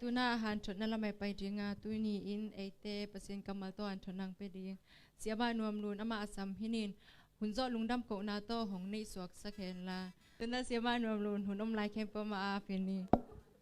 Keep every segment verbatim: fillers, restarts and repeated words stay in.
Tuna a hanthotna lamah pai dinga tuni in eite Pasian kammal tawh hanthotna hong pia ding Siama Nuam Lun amah a sam hinin hun zawh lungdam kohna tawh hong neih suaksak hen la. Tuna Siama Nuam Lun hun om lai khempeuh amah a pia ni.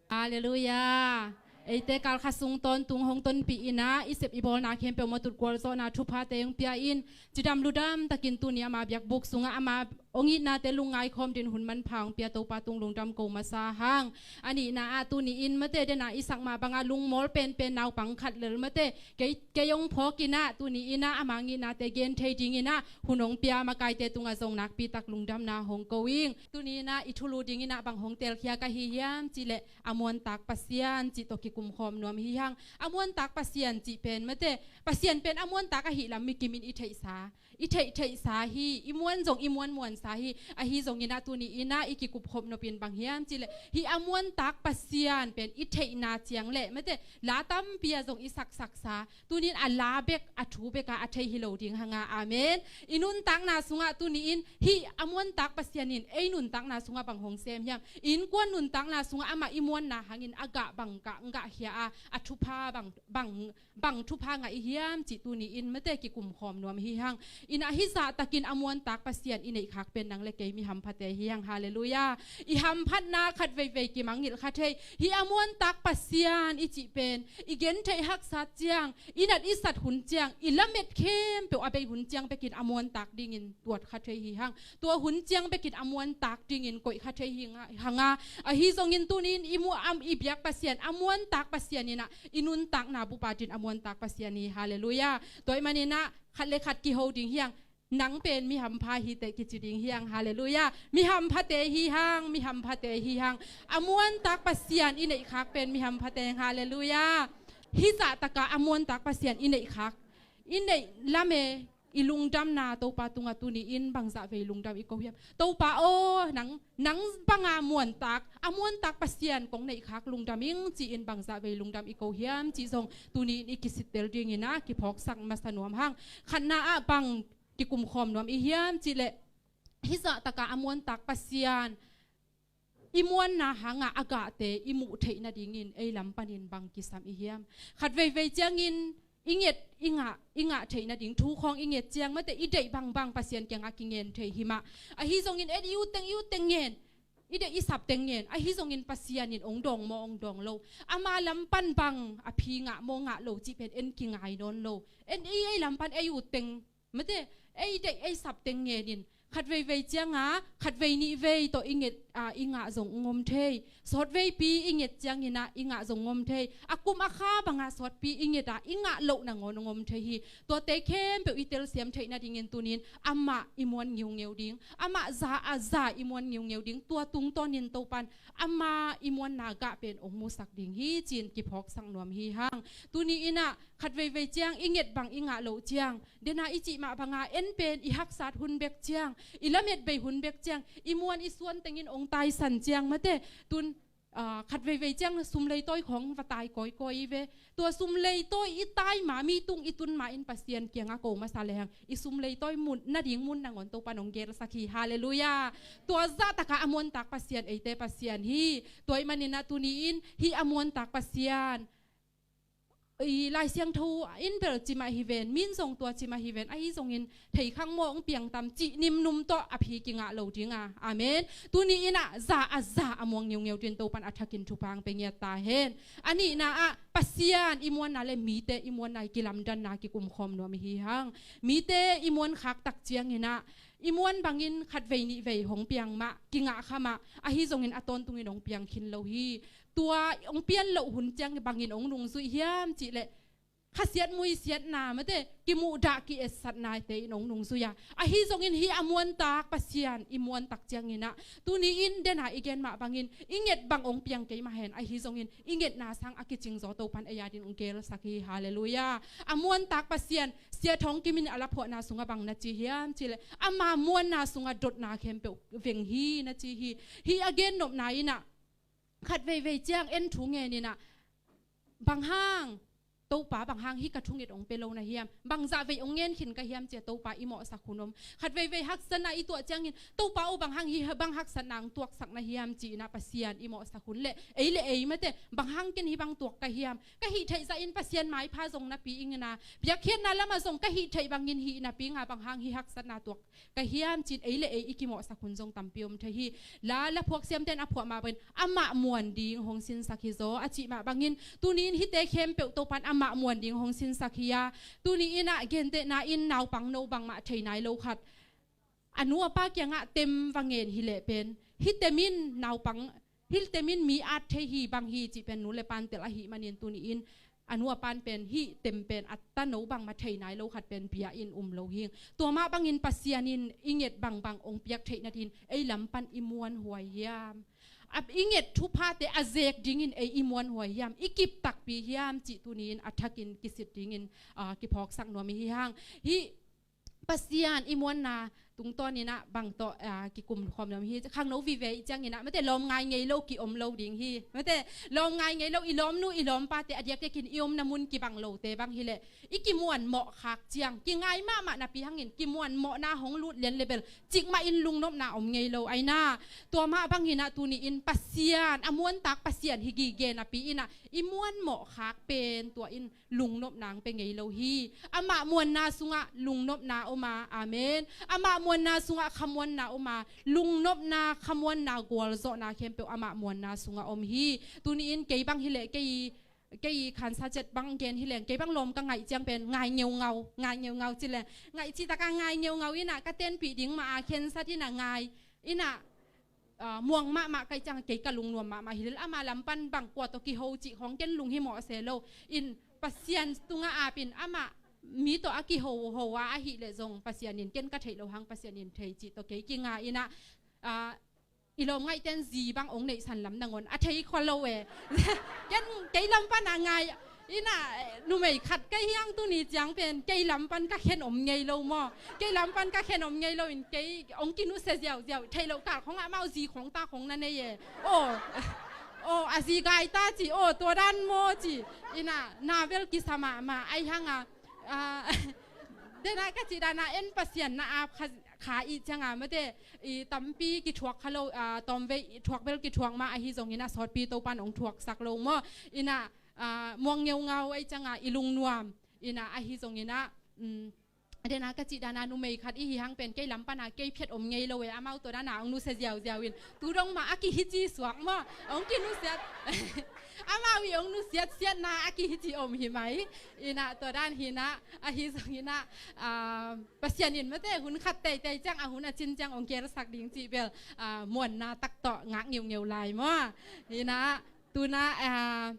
Halleluiah. Eite kalkha sung tawntung hong tonpih inah i sep i bawlna khempeuh mawtut gualzawhna thuphate hong pia in cidam ludam takin tuni ama biakbuk sungah ama hong itnate lungngai khawm din hun manpha hong pia Topa tung lungdam ko masa hang. A nihna ah tuni in mate dena i sak mah bangah lungmawl penpen naupang khat lel mate kei, kei hong phawk inah tuni inah ama hong itnate gen thei dinginah hun hong pia makaite tungah zong nakpi tak lungdamna hong ko ing. Tuni inah i thulu dinginah bang hong telkhia ka hi hiam cihleh a muantak Pasian cih tawh kikumkhawm nuam hi hang. A muantak Pasian cih pen mate Pasian pen a muantak ahih lam mikim in i theihsa, i theihtheihsa hi. I muan zong i muanmuansa hi. Ahi zonginah tuni inah i kikupkhop nopin bang hiam cihleh hih a muantak Pasian pen i theihna ciang leh mate la tampi ah zong i saksaksa, tunin a la bek a thu beka a thei hi lo ding hanga. Amen. I nuntakna sungah tuni in hih a muantak Pasian in ei nuntakna sungah bang hong sem hiam? Innkuan nuntakna sungah amah i muanna hangin a gah bang gah, gah khia a, a thupha bang, bang bang thupha ngah i hiam cih tuni in mate kikumkhawm nuam hi hang. Inah hih zahtakin a muantak Pasian i neihkhak pen nang le kei mi hamphate hi hang. Halleluiah. I hamphatna khat veivei kimangngilh kha thei. Hih a muantak Pasian i cih pen i gentheih haksat ciang, i nat i sat hun ciang, i lamet khempeuh a bei hun ciang bekin a muantak dingin tuat kha thei hi hang. Tua hun ciang bekin a muantak dingin koih kha thei hi nga, hanga. Ahi zongin tunin i mu am i biak Pasian a muantak Pasian inah i nuntakna bupa din a muantak Pasian hi. Halleluiah. Tua ih maninah khat le khat kiho ding hi hang. Nang pen mi hampha hi teh kici ding hi hang. Halleluiah. Mi hamphate hi hang, mi hamphate hi hang. A muantak Pasian i neihkhak pen mi hamphate hi hang. Halleluiah. Hih zahtaka a muantak Pasian i neihkhak, i neih lame i lungdamna Topa tungah tuni in bangzah vei lungdam i ko hiam? Topa aw, nang, nang banga muantak, a muantak Pasian kong neihkhak lungdam ing ci-in bangzah vei lungdam i ko hiam cih zong tuni in i kisittel dinginah kiphawksak masa nuam hang. Khatna ah bang kikumkhawm nuam i hiam cihleh hih zahtaka a muantak Pasian i muanna hangah a gahte i muh theih nadingin ei lam panin bang kisam i hiam? Khat veivei ciangin i nget, i ngah, i ngah theih nading thu khawng i nget ciang mate i deih bangbang Pasian kiangah kingen thei hi mah. Ahi zongin et i utteng i utteng ngen, i deih i sapteng ngen, ahi zongin Pasian in ong dawng maw ong dawng lo, ama lam pan bang a phi ngah maw ngah lo cih pen en kingai nawn lo. En i ei lam pan ei utteng mate ei deih ei sapteng ngenin khat veivei cianga khat vei nih vei tawh i nget a i ngah zong ngom thei. Sawt veipi i nget cianginah i ngah zong ngom thei. A kum a kha banga sawtpi i nget a i ngah loh nangawn ngom thei hi. Tuate khempeuh i telsiam theih nadingin tunin amah i muan ngiungeu ding, amah za a za i muan ngiungeu ding. Tua tungtawnin Topan ama i muanna gah pen ong musak ding hi ci-in kiphawksak nuam hi hang. Tuni inah khat veivei ciang i nget bang i ngah loh ciang, dena i cih mah banga en pen i haksat hun bek ciang, i lamet bei hun bek ciang, i muan i suan tengin ong taisan ciang mate tun, ah, khat veivei ciang sum leitawi khawng va tai kawikawi i ve. Tua sum leitawi i tai ma mi tung i tun ma in Pasian kiangah ko masa lehang i sum leitawi mun nading mun nangawn Topan ong gelsak hi. Halleluiah. Tua zahtaka a muantak Pasian eite Pasian hi. Tua ih maninah tuni in hih a muantak Pasian i Lai Siangtho in bel cimah hi ven, min zong tua cimah hi ven, ahi zongin theikhang maw ong piangtam cih nimnum tawh a phi kingah lo dinga. Amen. Tuni inah za a za a muang ngeungeu din Topan a thakin thupha ong pe ngiat ta hen. A nihna ah Pasian i muanna le mite i muanna i kilamdanna kikumkhawm nuam hi hang. Mite i muan khak tak cianginah i muan bangin khat vei nih vei hong piang mah, kingah kha mah, ahi zongin a tawntungin hong piang khin lo hi. Tua hong pian loh hun ciang bangin hong nungzuih hiam cihleh khasiat muisiatna mate kimuhdah ki-etsatnate in hong nungzui a, ahi zongin hih a muantak Pasian i muantak cianginah tuni in dena i gen mah bangin i nget bang hong piang kei mah hen, ahi zongin i ngetna sang a kicingzaw Topan ei adin hong gelsak hi. Halleluiah. A muantak Pasian Sia Thawng Kim in a laphuahna sungah bang na ci hiam cihleh ama muanna sungah dotna khempeuh veng hi na ci hi. Hih a gennopna inah khat veivei ciang en thu ngeninah bang hang Topa, bang hang hih ka thunget hong pia lo na hiam? Bang zah vei hong ngen khin ka hiam ci-a Topa i mawhsak hun om. Khat veivei haksatna i tuah ciangin, Topa aw, bang hang hih bang haksatna hong tuaksak na hiam ci-in ah Pasian i mawhsak hun leh, ei le ei mate, bang hang ken hih bang tuak ka hiam? Ka hih theih zahin Pasian maipha zong napi ing in ah, biakhiatna lamah zong ka hih theih bangin hih napi ing a, bang hang hih haksatna tuak ka hiam ci-in ei le ei i kimawhsak hun zong tampi om thei hi. La, la phuak siamte in a phuah mah bangin amah muan ding hong sinsak hi zaw a cih mah bangin, tuni-in hihte khempeuh Topa in amah muan ding hong sinsak hi a, tuni-in ah gentehna in naupangno bangmah thei nai lo khat a nu a pa kiangah tem va ngen hi leh pen, hih tem in naupang, hih tem in mi at thei hi bang hi cih pen nu le pa'n tel ahih manin, tuni-in a nu a pa'n pen hih tem pen a tano bangmah thei nai lo khat pen bia in um lo hi. Tua mah bangin Pasian in i nget bangbang hong piak theih nadingin ei lam pan i muanhuai hiam? A i nget thuphate a zek dingin ei i muanhuai hiam? I kip takpi hiam cih tuni-in a thakin kisit dingin, ah, kiphawksak nuam i hi hang. Hih Pasian i muanna tungtawnin ah bang tawh, ah, kikum khawm nuam hi. Khangno vive i ciangin ah mate, lawm ngai ngei lo ki om lo ding hi. Mate, lawm ngai ngei lo, i lawmnu i lawmpate a diakdiakin i omna mun kibang lote bang hi leh, i kimuan mawh khak ciang, kingai mahmah napi hangin kimuan mawhna hong lut lian le bel, cikmah in lungnopna om ngei lo ahi na. Tua mah bangin ah tuni-in Pasian, a muantak Pasian hi gige napi-in ah i muan mawh khak pen tua in lungnopna hong pia ngei lo hi. Amah muanna sungah lungnopna om a, amen. Amah muanna sungah khamuanna om a, lungnopna, khamuanna, gualzawhna khempeuh amah muanna sungah om hi. Tuni-in kei bang hi leh, kei, kei khansa cet bang gen hi leng, kei bang lawm ka ngaih ciang pen ngai ngeungau, ngai ngeungau ci leng, ngaih cih takah ngai ngeungau in ah ka tenpih ding mah a, khensat in ah ngai in ah, ah, muang mahmah ka hih ciang kei ka lungnuam mahmah hi lel. Ama lam pan bang kua tawh kiho cih khawng ken lunghimawh se lo. In Pasian tungah apin amah mi tawh a kiho ho a, ahih leh zong Pasian in ken ka theih loh hang Pasian in thei cih tawh kei kinga in ah, ah, i lawm ngaihte in zi bang hong neihsan lam nangawn a thei khua lo e. Ken kei lam pan a ngai in ah, eh, numei khat ka hi hang tuni ciang pen kei lam pan ka khen om ngei lo maw? Kei lam pan ka khen om ngei lo in kei hong kinusia ziauziau, theih loh kal khawng ah amau zi khawng ta khawng na nei e. Aw, aw, a zi gai ta ci, aw, tua dan maw ci. In ah na bel kisa mahmah ahi hang a, ah, den a ka cih dan a en Pasian na ap kha, kha i ciang a mate, i tampi kithuak kha lo, ah, tawmvei thuak bel kithuak mah ahi zongin ah sawtpi Topa'n hong thuaksak lo maw? In ah, ah, muang ngeungau ahi ciang a i lungnuam. In ah ahi zongin ah, um, den a ka cih dan a numei khat i hi hang pen kei lam pan a kei phiat om ngei lo e, amau tua dan a hong nusia ziauziau in tu dong mah a kihici suak maw? Hong kinusiat. Amau i hong nusiatsiatna a kihici om hi mai. In ah tua dan hi in ah, ahi zongin ah, ah, Pasian in mate hun khat teitei ciang, a hun a cin ciang hong kelsak ding cih bel, ah, muanna tak tawh ngak ngeungeu lai maw? In ah, tu in ah, ah,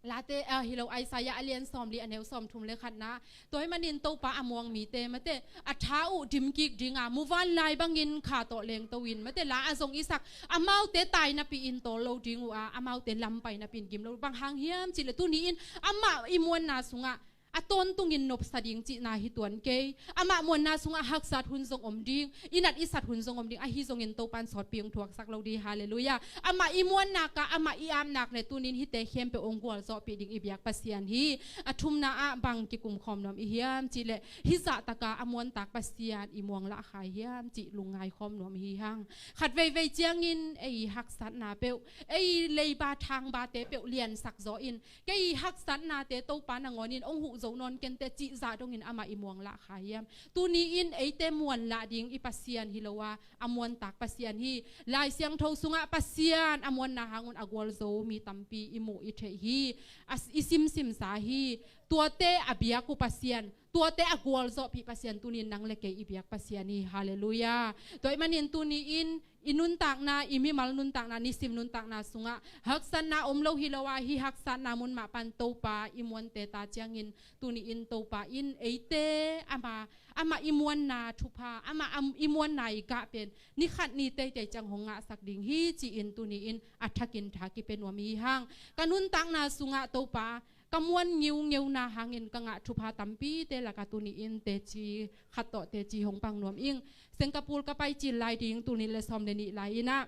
Late, ah, hi lo, Isaiah a lian sawmli, a neu sawmthum le khatna. Tua ahih manin Topa a muang mite mate, a tha uh dim kik ding a, muvanlai bangin kha tawh lengto in mate, la a zong i sak, amaute tai napi-in tawl lo ding uh a, amaute lam pai napi-in gim lo. Bang hang hiam cih leh tuni-in amah i muanna sungah a tawntungin nopsa ding cihna hi tuan kei. Amah muanna sungah haksat hun zong om ding, i nat i sat hun zong om ding, ahi zongin Topa'n sawtpi hong thuaksak lo ding hi. Halleluiah. Amah i muanna ka, amah i apna le tuni-in hihte khempeuh hong gualzawhpih ding i biak Pasian hi. A thumna ah bang kikum khawm nuam i hiam cih leh, hih zahtak a a muantak Pasian i muang lah kha hiam cih lungngai khawm nuam i hi hang. Khat veivei ciangin ei haksatna peuh, ei leiba thangbate peuh liansak zaw in, kei haksatnate Topa nangawnin hong huh zo nawn kente cih zah dongin amah i muang lah kha hiam? Tuni-in eite muan lah ding i Pasian hi lo a, a muantak Pasian hi. Lai Siangtho sungah Pasian a muanna hang un a gualzo mi tampi i mu i theih hi. A, i simsimsa hi. Tuate a biak uh Pasian, tuate a gualzawhpih Pasian tuni-in nang le kei i biak Pasian hi. Halleluiah. Tua ahih manin tuni-in i nuntakna, i mimal nuntakna, nisim nuntakna sungah haksatna om lo hi lo a, hih haksatna mun mah pan Topa i muante ta ciangin, tuni-in Topa in eite amah, amah i muanna thupha, amah am, i muanna i gah pen ni khat ni teitei ciang hong ngahsak ding hi ci-in tuni-in a thakin tha kipia nuam i hi hang. Ka nuntakna sungah Topa, ka muan ngiungeuna hangin ka ngah thupha tampite lakah tuni-in teci khat tawh teci hong pang nuam ing. Singapore ka pai cil lai ding, tul nih le sawm le nih lai in ah,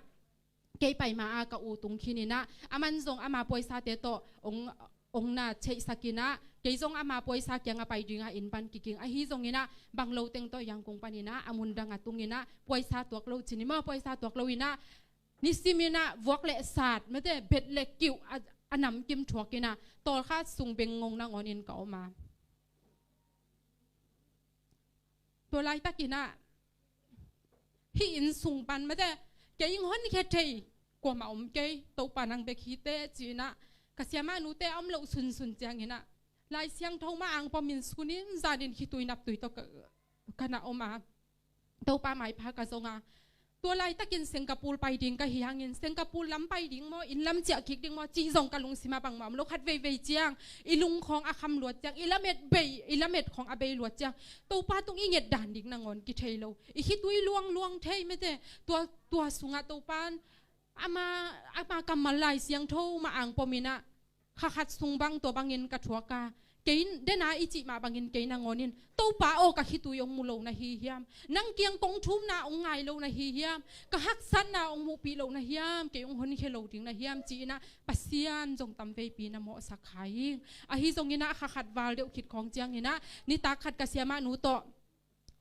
kei pai ma-a ka u tung khin in ah, aman zong ama paisate tawh hong, hong na theihsak in ah, Kei zong ama puaisa kiangah pai dingah inn pan kiking. Ahi zonginah bang lo teng tawh Yangon paninah a mundang a tunginah puaisa tuak lo cin i maw, puaisa tuak lo inah nisiminah vuak le sat mate, bet le kiuh a, a namkim thuakinah tawlkhat sung beng ngong nangawnin ka om a. Tua laitakinah hih inn sung pan mate, kei ing honkhia thei kuamah om kei, Topa nang bek hi teh cinah ka siamah nute a om loh sunsun cianginah Lai Siangtho mah angpawmin sunin zanin khitui naptui tawh ka, ka na om a. Topa maipha ka zong a. Tua laitakin Singapore pai ding ka hi hangin Singapore lam pai ding maw, inn lam ciah kik ding maw cih zong ka lungsimah bangmah om lo. Khat veivei ciang i lung khawng a kham luat ciang, i lamet bei, i lamet khawng a bei luat ciang Topa tung i nget dan ding nangawn kithei lo. I khitui luangluang thei mate. Tua, tua sungah Topan ama, ama kammal Lai Siangtho mah angpawminah kha khat sung bang tua bangin ka thuak a. Kei dena i cih mah bangin kei nangawnin Topa aw, ka khitui ong mu lo na hi hiam? Nang kiang kong thumna ong ngai lo na hi hiam? Ka haksatna ong muhpih lo na hiam? Kei ong honkhia lo ding na hiam? Ci-inah Pasian zong tamveipi na mawhsak kha ing. Ahi zonginah kha khat val deuh khit khawng cianginah nitak khat ka siamah nu tawh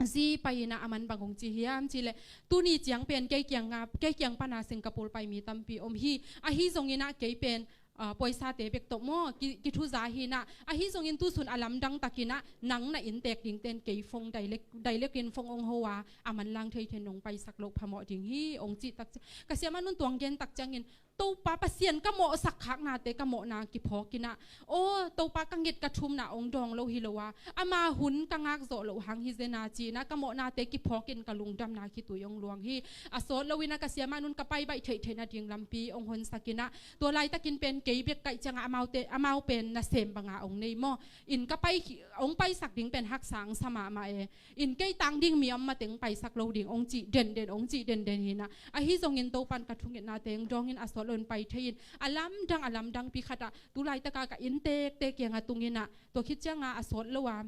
zi pai-inah a man bang hong ci hiam cihleh, tuni ciang pen kei kiang a, kei kiang pana Singapore pai mi tampi om hi. Ahi zonginah kei pen, ah, puaisate bek tawh maw ki, kithuza hinah. Ahi zongin tusun a lamdang takinah nang na inntek dingten kei phone direct, direct in phone ong ho a, a manlang theithen ong paisak loh phamawh ding hi ong cih tak ciang, ka siamah nun tuang gen tak ciangin Topa Pasian ka mawhsak khaknate ka mawhna kiphawkinah, aw Topa, ka nget ka thumna ong dawng lo hi lo a, ama hun ka ngak zawh loh hang hi zena cinah ka mawhnate kiphawkin ka lungdamna khitui ong luang hi. A sawt loinah ka siamah nun ka pai baih theihtheih nading lampi ong honsakinah, tua laitakin pen kei bek kaih ciangah amaute, amau pen nasem banga ong nei maw. Inn ka pai, ong paisak ding pen haksa ang sa mahmah e. Inn kei tang ding mi om mateng paisak lo ding ong cih denden, ong cih denden hinah. Ahi zongin Topan ka thungetnate ong dawngin a sawt loin pai thei-in a lamdang, a lamdangpi khatah tu laitaka ka inntekte kiangah tunginah, tua khit cianga a sawt lo a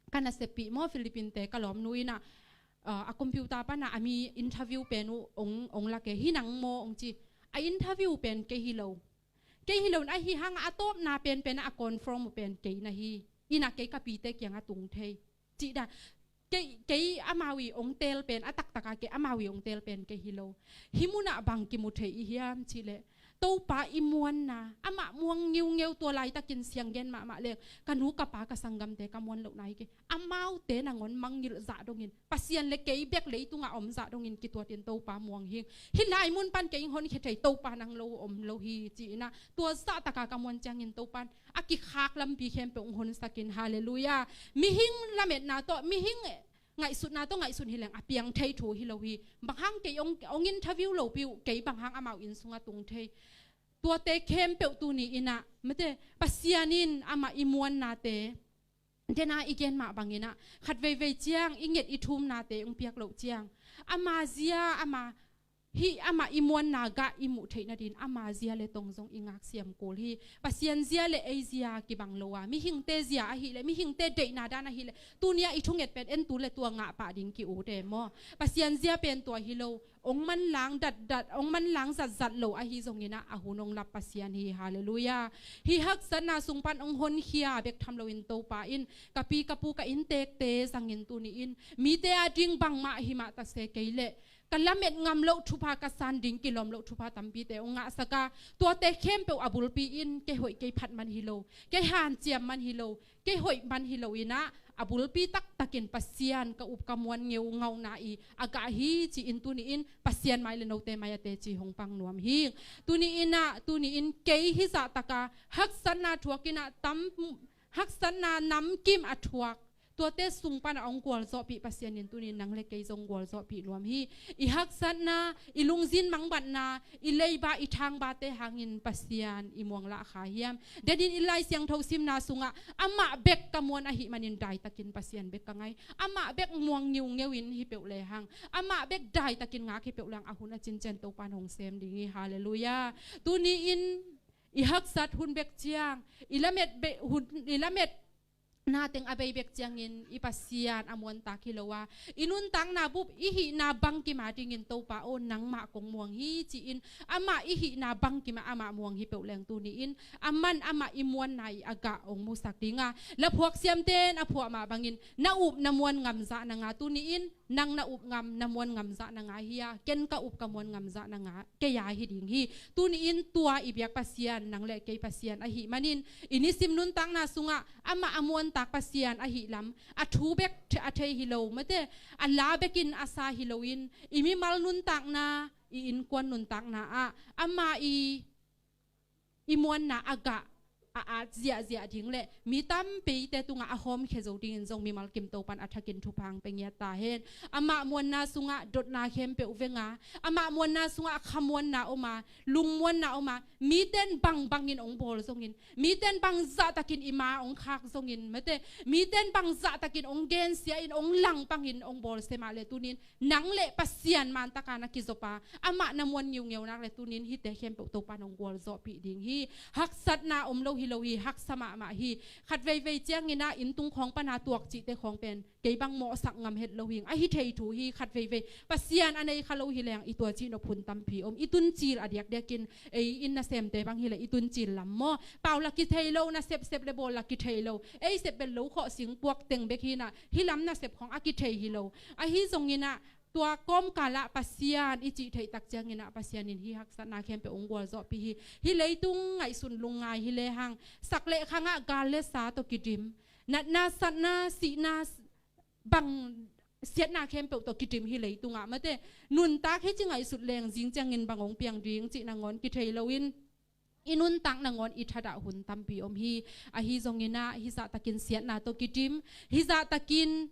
ka naseppih maw Philippine-te ka lawmnu inah, ah, a computer pana a mi interview pen uh ong, ong lak e, hi nang maw ong ci. A interview pen kei hi lo. Kei hi lo in ahi hangah a tawpna penpenah a confirm uh pen kei na hi. Inah kei ka pite kiangah tung thei. Cih dan, kei, kei amau i ong teel pen, a taktaka kei amau i ong teel pen kei hi lo. Hih munah bang kimu thei i hiam cihleh, Topa i muanna, amah muang ngiungeu, tua laitakin siang gen mahmah leng, ka nu ka pa ka sanggamte ka muan lohna hi kei. Amaute nangawn mangngilh zah dongin, Pasian le kei bek leitungah om zah dongin kituatin Topa muang hing. Hih lai mun pan kei ing honkhia thei Topa nang lo om lo hi ci-inah, tua zahtaka ka muan ciangin Topan a kikhak lampi khempeuh ong honsakin, halleluiah. Mihing lametna tawh, mihing ngaihsutna tawh ngaihsut hileng a piang thei thu hi lo hi. Bang hang kei ong, ong interview lopi uh, kei bang hang amau inn sungah tung thei? Tuate khempeuh tuni inah mate, Pasian in amah i muannate, dena i gen mah banginah khat veivei ciang i nget i thumnate ong piak loh ciang, ama zia, ama hih amah i muanna gah i muh theih nadin ama zia le tong zong i ngaksiam kul hi. Pasian zia le ei zia kibang lo a, mihingte zia ahileh, mihingte deihna dan ahileh, tunia i thunget pen en tu le tua ngah pah ding ki-ut e maw. Pasian zia pen tua hi lo, ong manlang datdat, ong manlang zatzat lo ahi zonginah a hun ong lap Pasian hi, halleluiah. Hih haksatna sung pan ong honkhia bek tham loin Topa in ka pi ka pu ka inntekte zangin tuni in mite a ding bangmah himah tase kei leh ka lamet ngam loh thupha, ka san ding kilawm loh thupha tampite ong ngahsak a, tuate khempeuh a bulpi in kei hoih kei phat man hi lo, kei hanciam man hi lo, kei hoih man hi lo inah a bulpi taktakin Pasian ka up ka muan ngeu ngauhna i a gah hi ci-in tuni in Pasian mai le note mai a teci hong pang nuam hi. Tuni inah, tuni in kei hih zahtaka haksatna thuak inah tam, haksatna namkim a thuak tuate sung pana ong gualzawhpih Pasian in tuni nang le kei zong gualzawhpih nuam hi. I haksatna, i lungzin mangbatna, i leiba, i thangbate hangin Pasian i muang lah kha hiam? Denin i Lai Siangtho simna sungah amah bek ka muan ahih manin daitakin Pasian bek ka ngai. Amah bek muang ngiungeu in hi peuh lehang, amah bek daitakin ngak hi peuh lehang a hun a cincian Topan hong sem ding hi, halleluiah. Tuni in i haksat hun bek ciang, i lamet be, hun, i lamet na teng a bei bek ciangin i Pasian a muantak hi lo a, i nuntakna bup i hihna bangkim a dingin Topa aw nangmah kong muang hi ci-in, amah i hihna bangkim a amah muang hi peuh leng tuni-in aman amah i muanna i a gah hong musak ding a, laphuak siamten a phuah mah bangin na up na muan ngam zah na nga tuni-in nang na up ngam na muan ngam zah na nga hi a, ken ka up ka muan ngam zah na nga kei a hi ding hi. Tuni-in tua i biak Pasian nang le kei Pasian ahih manin i nisim nuntakna sungah amah a muantak Pasian ahih lam a thu bek a thei hi lo, mate, a la bekin a sa hi loin i mimal nuntakna, i innkuan nuntakna ah ama i i muanna a gah a at ziahziah ding le mi tampeite tungah a hawmkhia zo dingin zong mimal kim Topan a thakin thupha pia ngiat ta hen. Amah muanna sungah dotna khempeuh veng a, amah muanna sungah a khamuanna om a, lungmuanna om a, miten bangbangin hong bawl zongin, miten bang zahtakin i ma hong khak zongin, mate, miten bang zahtakin hong gensia in hong langpangin hong bawl se mah le tunin nang le Pasian mantaka na kizop a, amah na muan ngiungeu nak le tunin hihte khempeuh Topan hong gualzawhpih ding hi. Haksatna om lo hi lo hi, haksa mahmah hi. Khat veivei ciangin ah inntung khawng pana tuak cihte khawng pen kei bang mawhsak ngam het lo hi. Ahi thei thu hi, khat veivei Pasian a nei kha lo hi leng i tua cihnop hun tampi om. I tuncil a diakdiakin ei in nasemte bang hi le i tuncil lam maw, pau la kithei lo, na sepsep le bawl la kithei lo, ei sep bel lo khawh singpuak teng bek hi na, hi lam nasep khawng a kithei hi lo. Ahi zongin ah tua kawmkal ah Pasian i cih theih tak ciangin ah Pasian in hih haksatna khempeuh hong gualzawhpih hi. Hih leitung ngaihsun lungngai hi lehang sak le khang ah gal le sa tawh kidim, natna satna sihna bang siatna khempeuh tawh kidim hih leitung ah, mate, nuntak hi ci ngaihsut leng zing ciangin bang hong piang ding cih nangawn kithei loin i nuntak nangawn i thadah hun tampi om hi. Ahi zongin ah hih zahtakin siatna tawh kidim, hih zahtakin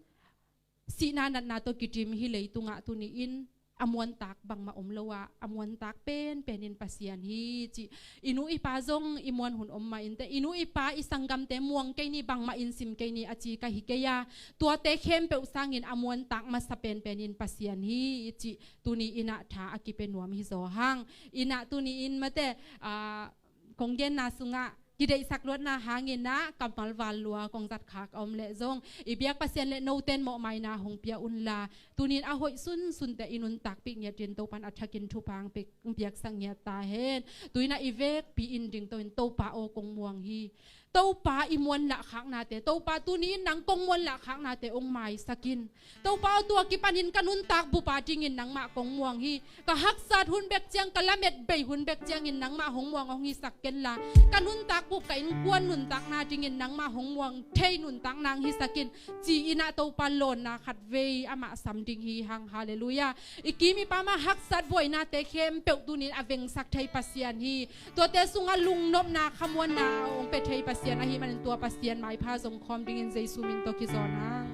sihna natna tawh kidim hih leitung ah tuni-in a muantak bangmah om lo a, a muantak penpen in Pasian hi cih i nu i pa zong i muan hun om mah inteh, i nu i pa i sanggamte muang kei ni, bangmah in sim kei ni a ci ka hi kei a, tuate khempeuh sangin a muantak masa penpen in Pasian hi cih tuni-in ah tha a kipia nuam hi zaw hang. In ah tuni-in, mate, ah, kong genna sungah kideihsak luatna hangin ah kammal val lua kong zat khak a om leh zong i biak Pasian le noten mawhmaina hong pia unla, tunin a hoih sunsunte i nuntakpih ngiatin Topan a thakin thupha hong piaksak ngiat ta hen. Tu-in ah i vekpi in ding to in Topa aw kong muang hi. Topa i muanlah khaknate, Topa tuni-in nang kong muanlah khaknate hong maisak in. Topa aw, tua kipanin ka nuntak bup a dingin nangmah kong muang hi. Ka haksat hun bek ciang, ka lamet bei hun bek ciangin nangmah hong muang hong hisak kenla, ka nuntak bup, ka innkuan nuntakna dingin nangmah hong muang thei nuntakna hong hisak in, ci-in ah Topa lawnna khat vei amah sam ding hi hang. Halleluiah. I kim i pam a haksat buainate khempeuh tunin a vengsak thei Pasian hi. Tuate sungah lungnopna, khamuanna hong pia thei Pasian ahih manin tua Pasian maipha zong khawm dingin Jesu min tawh kizawn hang.